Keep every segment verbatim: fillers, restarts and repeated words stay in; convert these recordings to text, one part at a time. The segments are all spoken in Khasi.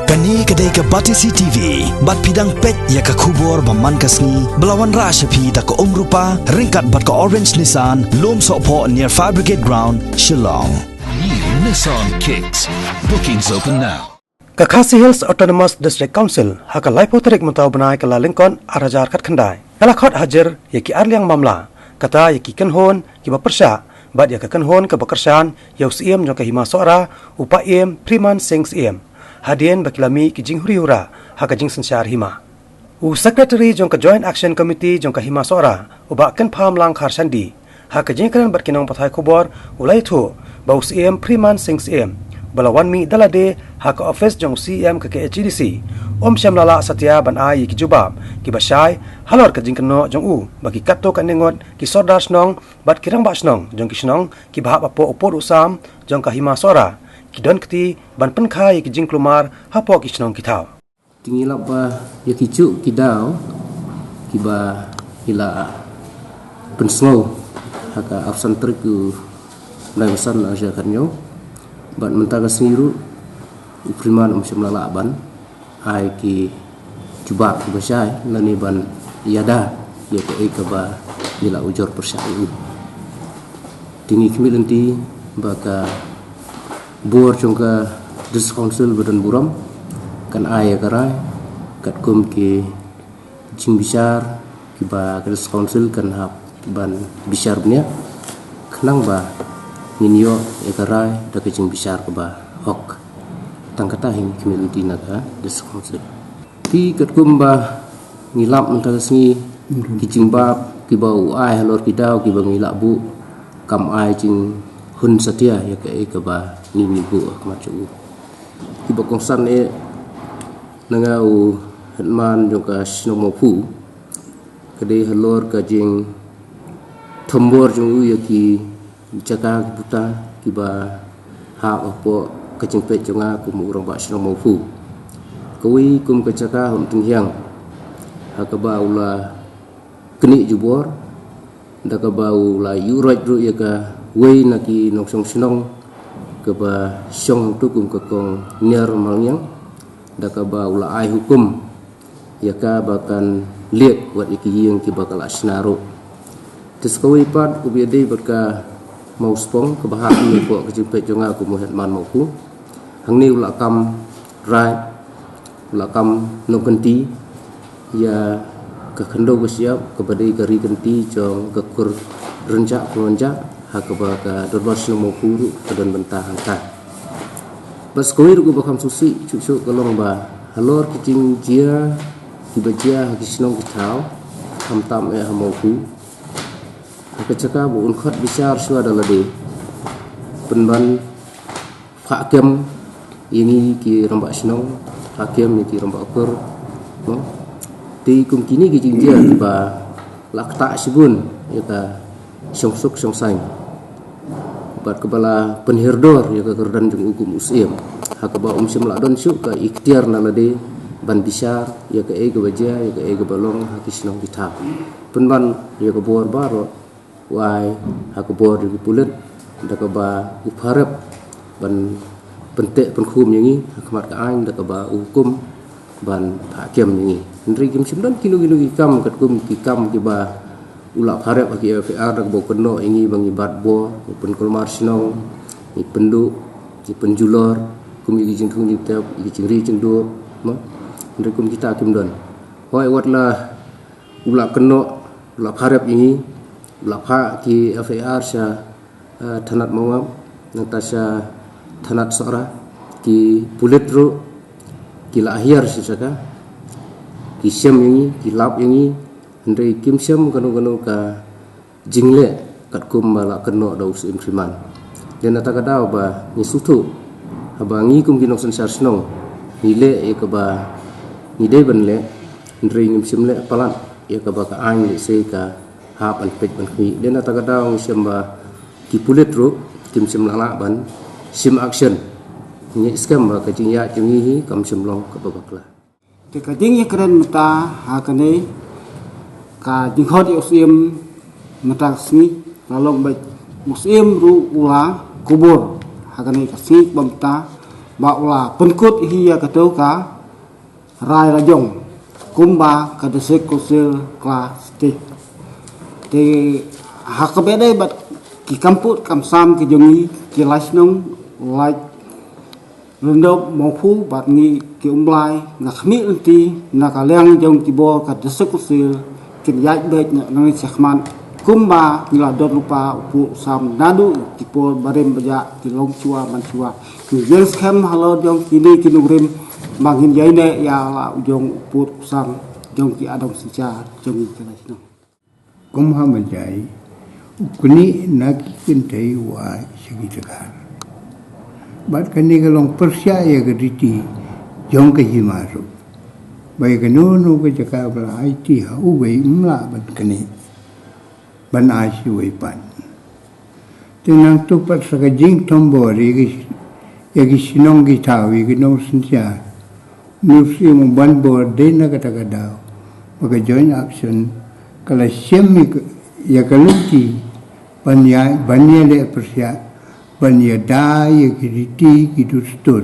Kane ka dei ka Batesi T V, bad phi dang peit ïa ka khubor ba man ka sngi, ba la wanrah sha phi da ka Umrupa, ryngkat bad ka Orange Nissan, Lumsohphoh near Fire Brigade Ground, Shillong. New Nissan Kicks. Bookings open now. Ka Khasi Hills Autonomous District Council, ha ka laiphew tarik mynta u bnai ka Kyllalyngkot, ar hajar khatkhyndai. Ka la khot hajir ïa ki arliang mamla, kata ïa ki kynhun kiba pyrshah, bad ïa ka kynhun kaba kyrshan ïa u Syiem jong ka Hima Sohra, u Paiem Freeman Singh Syiem, hadien ba ki la mih ki jinghuri hura ha ka jingsynshar hima. U Secretary jong ka Joint Action Committee jong ka Hima Sohra, u Bah Kynpham Langkhar Shandy, ha ka jingkren bad ki nongpathai khubor, u la ïathuh ba u Syiem Freeman Singh Syiem, ba la wan mih da lade ha ka office jong u Syiem ka K H A D C, um shym la lah satia ban ai ïa ki jubab kiba shai halor ka jingkynnoh jong u ba ki katto katne ngut ki sordar shnong bad ki rangbah shnong jong ki shnong kiba hap hapoh u pud u sam jong ka Hima Sohra ki don kti ban pynkha ïa ki jingkulmar hapoh ki shnong ki thaw. Te ngi lap ba ïa kijuh ki daw kiba ngi la pynsngew ha ka arphew san tarik u bnai ba san ar hajar khathynñiew. Bad mynta ka sngi ruh u Freeman um shym la lah ban ai ki jubab kiba shai lane ban ïada ïa kaei kaba ngi la ujor pyrshah ïa u. Te ngi khmih lynti ba ka bor jong ka District Council ba don burom kan ai ïa ka rai katkum ki jingbishar kiba ka District Council kan hap ban bishar bniah, khnang ba ngin ïoh ïa ka rai da ka jingbishar kaba hok. Tang kata hi ngi khmih lynti na ka District Council. Te katkum ba ngi lap mynta ka sngi, ki jingbishar kiba u ai halor ki daw kiba ngi la buh, kam ai jinghun satia ïa kaei kaba ngi ngi buh ha khmat jong u. Kiba kongsan eh na nga u headman jong ka shnong Mawphu, ka dei halor ka jingthombor jong u ïa ki jaka ki buta kiba hap hapoh ka jingpeit jong nga kum u rangbah shnong Mawphu. Kawei kum ka jaka ha Umtynghriang, ha kaba u la knieh jubor, da kaba u la ïuhroit ruh ïa kawei na ki nongshong shnong kaba shong hangtu kum ka Kong Niar Malngiang, da kaba u la ai hukum ïa ka ba kan liek wat ïa ki ïing kiba ka la shna ruh. Te sa kawei pat uba ïadei bad ka Mawspong kaba hap ïa ka jingpeit jong nga kum u headman Mawphu. Hangne u la kam rai, u la kam nongkynti ïa ka khyndew ka shyiap kaba dei ka ri kynti jong ka kur Rynjah Pynwanjah, ha kaba ka dorbar shnong Mawphu ruh ka don bynta hangta. Bad sa kawei ruh kaba kham sngewsih shuh shuh ka long ba halor ki jingjia kiba jia ha ki shnong ki thaw, khamtam eh ha Mawphu, ha ka jaka ba un khot bishar shuwa da lade, pynban phah kem ïa ngi ki rangbah shnong, phah kem ïa ki rangbah kur, no? Te kum kine ki jingjia kiba la ktah shibun ïa ka shongsuk shongsaiñ, bad kaba la pynhiar dor ïa ka kyrdan jong u kum u Syiem, ha kaba um shym la don shuh ka iktiar na lade ban bishar ïa kaei kaba jia, ïa kaei kaba long ha ki shnong ki thaw. Pynban ïa ka bor baroh u ai ha ka bor jong ki pulit, da kaba u pharep ban pynteh pynkhum ïa ngi ha khmat ka aiñ, da kaba u hukum ban phah kem ïa ngi. Hynrei kim shym don kino kino ki kam katkum ki kam kiba u la pharep ha ki F I R, da kaba u kynnoh ïa ngi ba ngi bat bor, ngi pynkulmar shnong, ngi pynduh, ngi pynjulor kum ïa ki jingthung jingtep, ïa ki jingri jingduh, no? Hynrei kum kita kim don. Hooid, wat la u la kynnoh, u la pharep ïa ngi, u la phah ki F I R sha, eh, thanat Mawngap, nangta sha thanat Sohra, ki pulit ruh ki la hiar sha jaka, ki shem ïa ngi, ki lap ïa ngi, hynrei kim shem kano kano ka jingleh katkum ba la kynnoh da u Syiem Freeman. Dei na kata ka daw ba ngi sngewthuh, haba ngi kum ki nongsynshar shnong ngi leh ïa kaba ngi dei ban leh, hynrei ngim shym leh palat ïa kaba ka aiñ lehse ka hap ban peit ban khmih. Dei na kata ka daw ngi shem ba ki pulit ruh kim shym la lah ban shim action. Ngi skhem ba ka jingïaid jong ngi hi kam shym long kaba bakla. Te ka jingïakren mynta ha kane ka jingkhot ïa u Syiem mynta ka sngi, la long ba u Syiem ruh u la kubur ha kane ka sngi ba mynta. ba u la pynkut hi ïa kato ka rai la jong kumba ka District Council ka la sdang. Te ha kaba ïadei bad ki kam pud kam sam ki jong ngi ki lai shnong, lai Lyngdoh Mawphu bad ngi ki Umblai, nga khmih lynti na ka liang jong ki bor ka District Council kin ïaid beit na ngi shakhmat kumba ngi la don lypa u pud u sam naduh ki por barim bajah ki long shuwa man shuwa. Ngi ïeng skhem halor jong kine ki nongrim ba ngin ïaineh ïa la u jong u pud u sam jong ki adong synshar jong ngi ki lai shnong. Kum ha ba jai u knieh na ki kynthei u ai sha ki jaka. Bad kane ka long pyrshah ïa ka riti jong ka hima ruh. Ba ïa kano kano ka jaka ba la aiti ha uwei um lah ban knieh ban ai sha uwei pat. Te nangta pat sa ka jingthombor ïa ki, ïa ki shnong ki thaw, ïa ki nongsynshar. Une u Syiem u ban bor dei na kata ka daw ba ka Joint Action ka la shem ïa ka, ïa ka lynti ban ïa, ban ïaleh pyrshah, ban ïada ïa ki riti ki dustur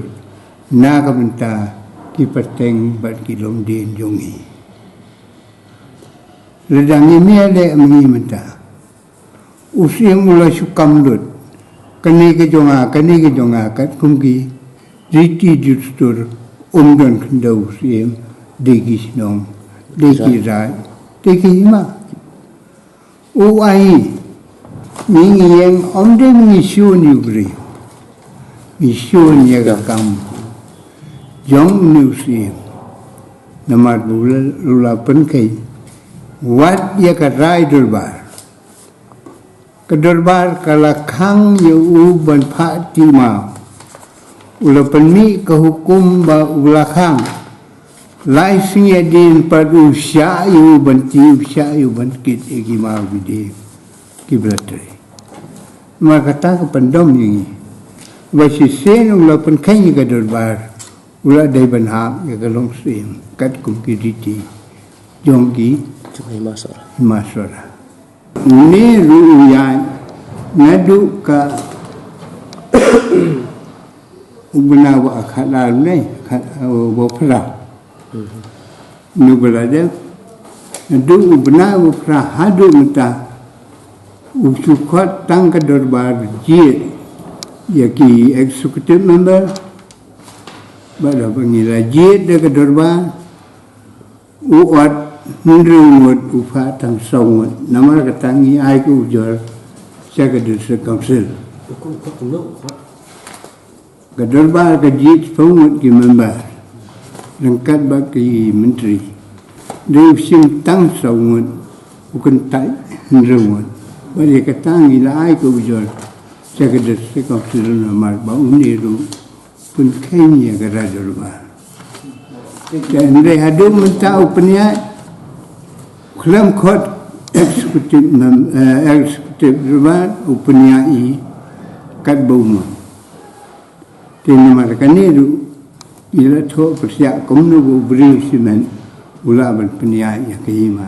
na ka bynta ki pateng bad ki longdien jong ngi. Lada ngim ïaleh mynta, u Syiem u la shu kam lut. Kane ka jong nga, kane ka jong nga, katkum ki riti dustur, um don khyndew u Syiem, dei ki shnong, dei ki raid, dei ki hima. U ai, ngi ngi ïeng, ym dei ngi shun ïa u briew. Ngi shun ïa ka kam jong une u Syiem. Namar ba u la, u la pynkheiñ wat ïa ka rai dorbar. Ka dorbar ka la khang ïa u ban phah tih maw. U la pynmih ka hukum ba u la khang. Lai sngi hadien pat u shah ïa u ban tih, u shah ïa u ban kit ïa ki maw ki dieng kiba la trei. Namar kata ka pyndom ïa ngi. Ba shisien u la pynkheiñ ïa ka dorbar, u la dei ban hap ïa ka long Syiem katkum ki riti jong ki, jong ka hima Sohra. Hima Sohra. Une ruh u ïaid naduh ka u bnai ba khatar ne, khat, uh, ba phra. Une ba la dep naduh u bnai ba phra haduh mynta, u shu khot tang ka dorbar jied ïa ki executive member. Bad haba ngi la jied da ka dorbar, u ot hynriew ngut, u phah tang saw ngut. Namar kata ngi ai ka ujor sha ka District Council. Ka dorbar ka jied saw ngut ki member ryngkat bad ki myntri. Dei u shim tang saw ngut, u kyntait hynriew ngut. Bad ïa kata ngi la ai ka ujor sha ka District Council namar ba une ruh pynkheiñ ïa ka rai dorbar. Te hynrei haduh mynta u pynïaid, khlem khot executive mem-, eh, executive dorbar, u pynïaid ïa katba u mon. Te namar kane ruh ngi la thoh pyrshah kumno ba u briew shimet u lah ban pynïaid ïa ka hima.